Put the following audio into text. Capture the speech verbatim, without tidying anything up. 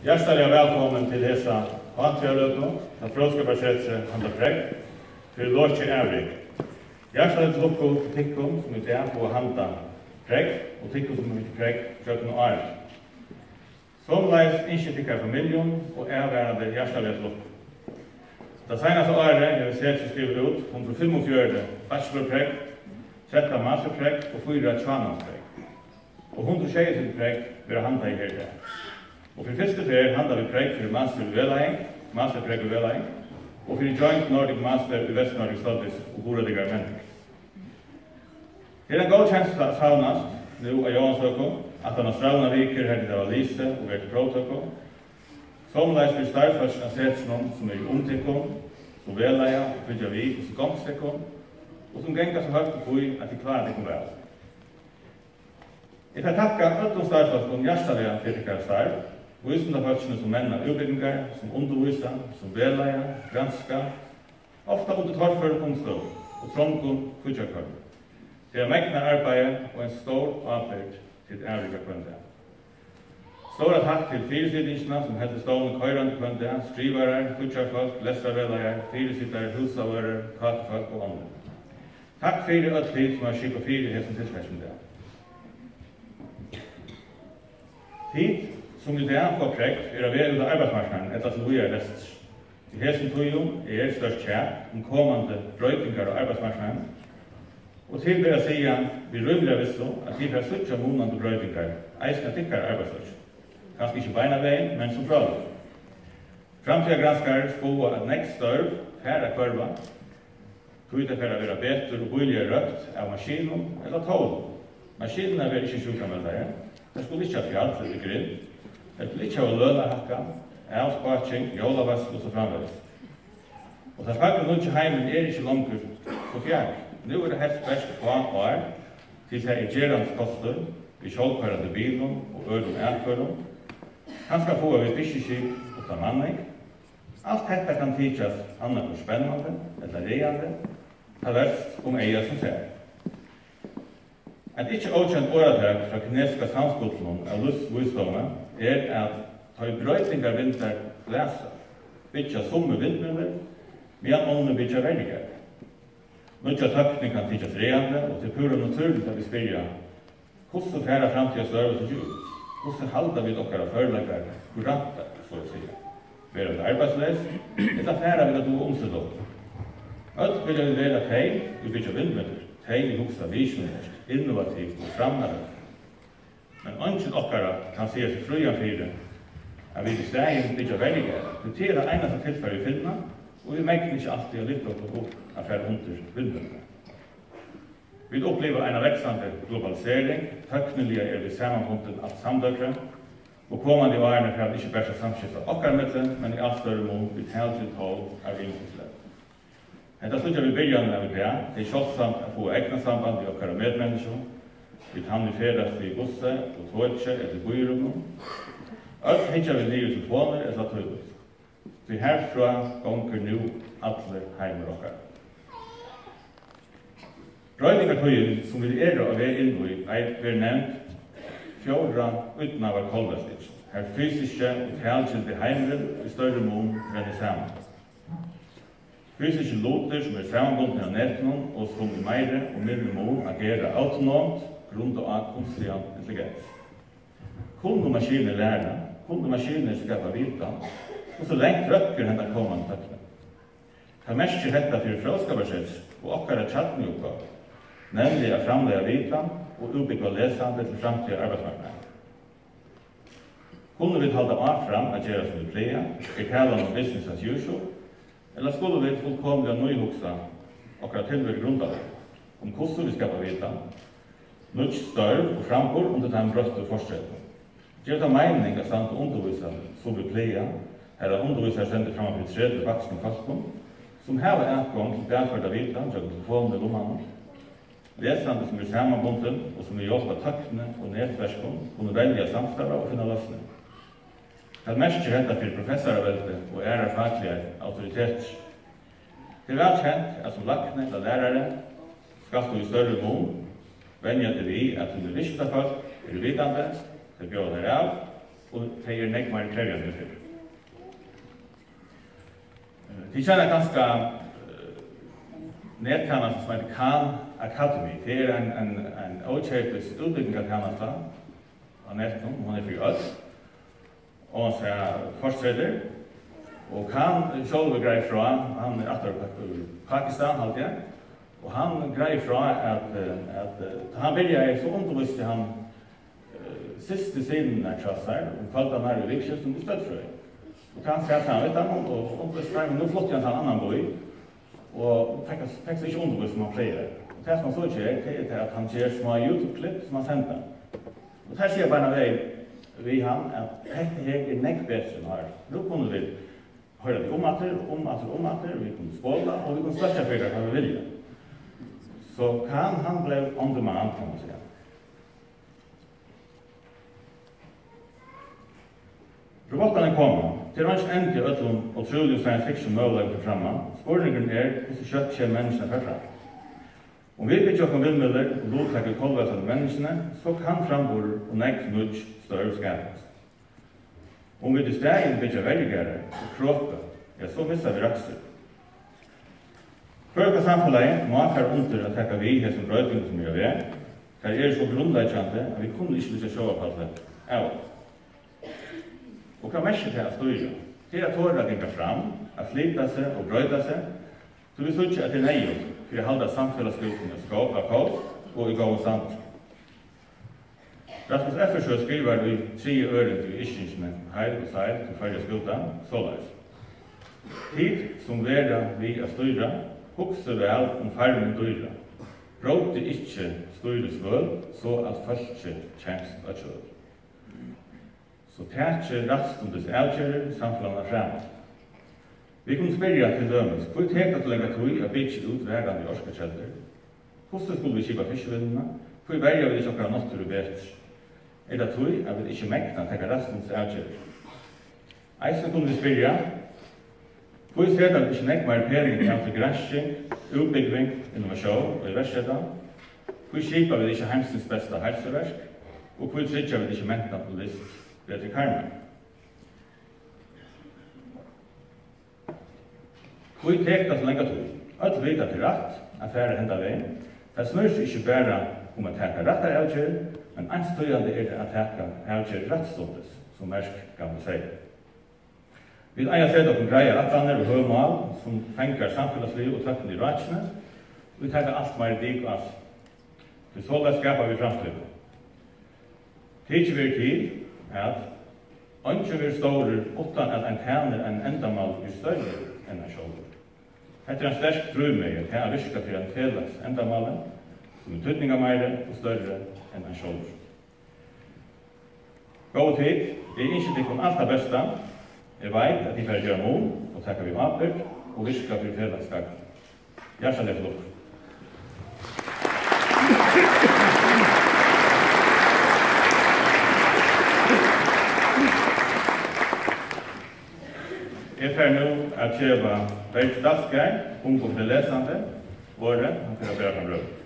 Hjartaliga vælkomin til hesa hátíðarløtu, tá Fróðskaparsetrið handa prógv fyri lokið avrik. Hjartaliga til lukku til tykkum, sum í dag fáa handa prógv, og tykkum, sum hava fingið prógv gjøgnum ár. Somuleiðis ynski eg tykkara familjum og avvarðandi hjartaliga til lukku. Tað seinasta árið hevur setrið skrivað út hundrað og fimmogfjøruti bachelorprógv, trettan masterprógv og fýra hjánámsprógv. Og hundrað og sjeyogtretivu prógv verða handað her í dag. Og fyri fyrstu ferð handa vit prógv fyri master í vegleiðing, masterprógv í vegleiðing, og fyri Joint Nordic Master í West Nordic Studies og burðardyggari menning. Her er ein góð kensla at savnast nú á Jóansøku, aftan á strævnar vikur, har tit hava lisið og verið til próvtøku. Somuleiðis fyri starvsfólkini á setrinum, sum eru um tykkum, sum vegleiða og fylgja við, hvussu gongst tykkum, og sum ganga so høgt upp í, at tit klára tykkum væl. Eg fari at takka øllum starvsfólkum hjartaliga fyri tykkara starv, vísindafólkini, sum menna útbúgvingar, sum undirvísa, sum vegleiða, granska, ofta undir torførum umstøðum og trongum fíggjarkørmum. Tey hava megnar arbeiðið og ein stór ábyrgd, tit avrika hvønn dag. Stóra takk til fyrisitingina, sum heldur stovnin koyrandi hvønn dag, skrivarar, fíggjarfólk, lestrarvegleiðarar, fyrisitar, húsavørður, kákufólk og onnur. Takk fyri øll tit, sum hava skipað fyri hesum tiltakinum í dag. Tit, sum í dag fáa prógv, eru á veg út á arbeiðsmarknaðin ella til víðari lestur. Í hesum tíðum er stórt kjak um komandi broytingar á arbeiðsmarknaðinum, og til ber at siga við rímiliga vissu, at tit fara at síggja munandi broytingar, eisini á tykkara arbeiðsøki. Kanska ikki beinanvegin, men sum frálíka. Framtíðargranskarar spáa, at nógv størv fara at hvørva, tí tað fer at vera betur og bíligari røkt av maskinum ella tólum. Maskinurnar verða ikki sjúkrameldarar, tær skulu ikki á fjall ella í grind, tær skulu ikki hava lønarhækkan, avspáking, jólaveitslu og so framvegis. Og tann fagri nýggi heimurin er ikki longur so fjarri. Nú er tað helst bert fá ár, til tað er gerandisgostur við sjálvkoyrandi bilum og øðrum akførum. Kanska fáa vit fiskiskip uttan manning. Alt hetta kann tykjast annaðhvørt spennandi ella ræðandi, tað verst um eygað sum sær. Eitt ikki ókent orðatak frá kinesiska samskundlinum av lívsvísdómi er, at tá ið broytingarvindar blása, byggja summi vindmyllur, meðan onnur byggja verjugarðar. Nýggja tøknin kann tykjast ræðandi, og tað er púra natúrligt, at vit spyrja: Hvussu fara framtíðarstørv at síggja út? Hvussu halda vit okkara førleikar kurantar, so at siga? Verða vit arbeiðsleys, ella fara vit at duga at umseta okkum? Øll vilja vit vera tey, ið byggja vindmyllur, tey, ið hugsa vitjunarmikið, innovativt og frammanrøkt. Men eingin okkara kann siga seg frían fyri, at vit í staðin byggja verjugarðar, tí tað er tað einasta tilfarið, vit finna, og vit megna ikki altíð at lyfta okkum upp at fara undir vindmyllurnar. Vit uppliva eina vaksandi globalisering, tøkniliga eru vit samanbundin alt samdøgrið, og komandi árini fara vit ikki bert at samskifta okkara millum, men í alt størri mun við talgild tól av ymiskum slag. Hetta síggja vit byrjanina av í dag. Tað er sjáldsamt at fáa eygnasamband við okkara medmenniskju, við tann vit ferðast við í bussi og toki ella í býrúminum. Øll hyggja vit niður í telefonir ella tílíkt. Tí harfrá gongur nú allur heimur okkara. Broytingartíðin, sum vit eru á veg inn í, ei-, verður nevnd fjórða ídnaðarkollveltingin, har fysiski og talgildi heimurin í størri mun rennur saman. Fysiskir lutir, sum eru samanbundnir av netinum og sum í meiri og minni mun agera autonomt, grundað á kunstigari intelligens. Kunnu maskinur læra? Kunnu maskinur skapa vitan? Hvussu langt røkkur henda komandi tøknin? Hvat merkir hetta fyri Fróðskaparsetrið og okkara kjarnuuppgávu, nevniliga at framleiða vitan og útbúgva lesandi til framtíðar arbeiðsmarknaðar? Kunnu vit halda áfram at gera, sum vit plaga? Er talan um business as usual? Ella skulu vit fullkomiliga nýhugsa okkara tilveru grundarlag, um hvussu vit skapa vitan, nýggj størv og framburð undir teimum broyttu fortreytunum? Gevur tað meining at standa og undirvísa, sum vit plaga, har ein undirvísari stendur framman fyri tretivu vaksnum fólkum, sum hava atgongd til dagførda vitan gjøgnum telefonina í lummanum? Lesandi, sum er samanbundin og sum við hjálp av tøkni og netverkum kunnu velja at samstarva og finna loysnir. Hvat merkir hetta fyri professaravældi og aðrar fakligar autoritetir? Tað er væl kent, at sum lækni ella lærari skalt tú í størri mun venja teg við, at tíni viðskiftafólk eru vitandi, tey bjóða tær av, og tey eru nógv meira krevjandi enn fyrr. Eh, tit kenna kanska, eh, nettænastuna sum eitur Khan Academy. Tað er ein, ein, ein ókeypis útbúgvingartænasta á netinum, hon er fyri øll. Og hann sær fortsetir, og Khan sjálvur greiðir frá, hann er aftur úr Pakistan, haldi eg, og hann greiðir frá, at, eh, at, eh, tá hann byrjaði, so undirvísti hann, eh, systur synirnar hjá sær um kvøldarnar í vikuskiftum í støddfrøði. Og Khan sat saman við teimum og undirvísti teimum, nú flutti hann til ein annan bý, og fekk, fekk so ikki undirvíst sum hann plagar. Og tað, sum hann so ger, tað er tað, at hann ger smá YouTube-klipp, sum hann sendir. Og tað sigur beinanvegin við hann, at hetta her er nógv betri enn áður. Nú kunnu vit hoyra tað umaftur og umaftur og umaftur, og vit kunnu spola, og vit kunnu sløkkja fyri tað, tá vit vilja. So Khan, hann bleiv on demand, kann man siga. Robottarnir koma. Tað er eingin endi á øllum ótrúligum science fiction møguleikum fyri framman. Spurningurin er, hvussu skjótt kemur menniskjuni fram? Um vit byggja okkum vindmyllur og luttaka í kollveltandi menniskjuni, so kann framburður og nógv nýggj størv skapast. Um vit í staðin byggja verjugarðar og kroka, ja, so missa vit røkstur. Føroyska samfelagið má fara undir at taka við hesum broytingum, sum eru á veg. Tær eru so grundleggjandi, at vit kunnu ikki leggja sjóvarpallin av okkum. Og hvat merkir tað at stýra? Tað er at tora at ganga fram, at flyta seg og broyta seg, tí vit síggja, at tað er neyðugt fyri at halda samfelagsskútuni á skó-, á kós og í góðum standi. Rasmus Effersøe skrivar í triðja ørindi í yrkingini Heil og seil, tú Føroya skúta, soleiðis: Tit, sum verða við at stýra, hugsið væl um farmin dýra. Brótið ikki stýrisvøl, so at fólkið kemst á kjøl. So takið rættstundis avgerðir samfelagnum at frama. Vit kunnu spyrja til dømis, hví tekur tað so langa tíð at byggja út varandi orkukeldur? Hvussu skulu vit skipa fiskivinnuna? Hví verja vit ikki okkara náttúru betur? Er tað tí, at vit ikki megna at taka rættstundis avgerðir? Eisini kunnu vit spyrja, hví seta vit ikki nógv meiri pening av til gransking, útbúgving, innovatión og iverksetan? Hví skipa vit ikki heimsins besta heilsuverk? Og hví tryggja vit ikki mentan og list betri karmar? Hví tekur tað so langa tíð? Øll vita, tað er rætt at fara henda vegin. Tað snýr seg ikki bara um at taka rættar avgerðir, men eins týðandi er tað at taka avgerðir rættstundis, sum Mærsk gamli segði. Vit eiga at seta okkum greiðar ætlanir og høg mál, sum fangar samfelagsligu og tøkniligu rákini, ið taka alt meiri dik á seg. Tí soleiðis skapa vit framtíðina. Tikið verður til, at eingin verður stórur, uttan at ein tænir einum endamáli, ið er størri enn hann sjálvur. Hetta er ein sterk drívmegi, tað at virka fyri einum felags endamáli, sum er týdningarmeiri og størri enn hann sjálvur. Góðu tit, eg ynski tykkum alt tað besta. Eg veit, at tit fara at gera mun og taka við ábyrgd og virka fyri felags gagn. Hjartaliga til lukku. Eg fari nú at geva Bergi Dalsgaard, ungum fyri lesandi, orðið. Hann fer at bera fram røðu.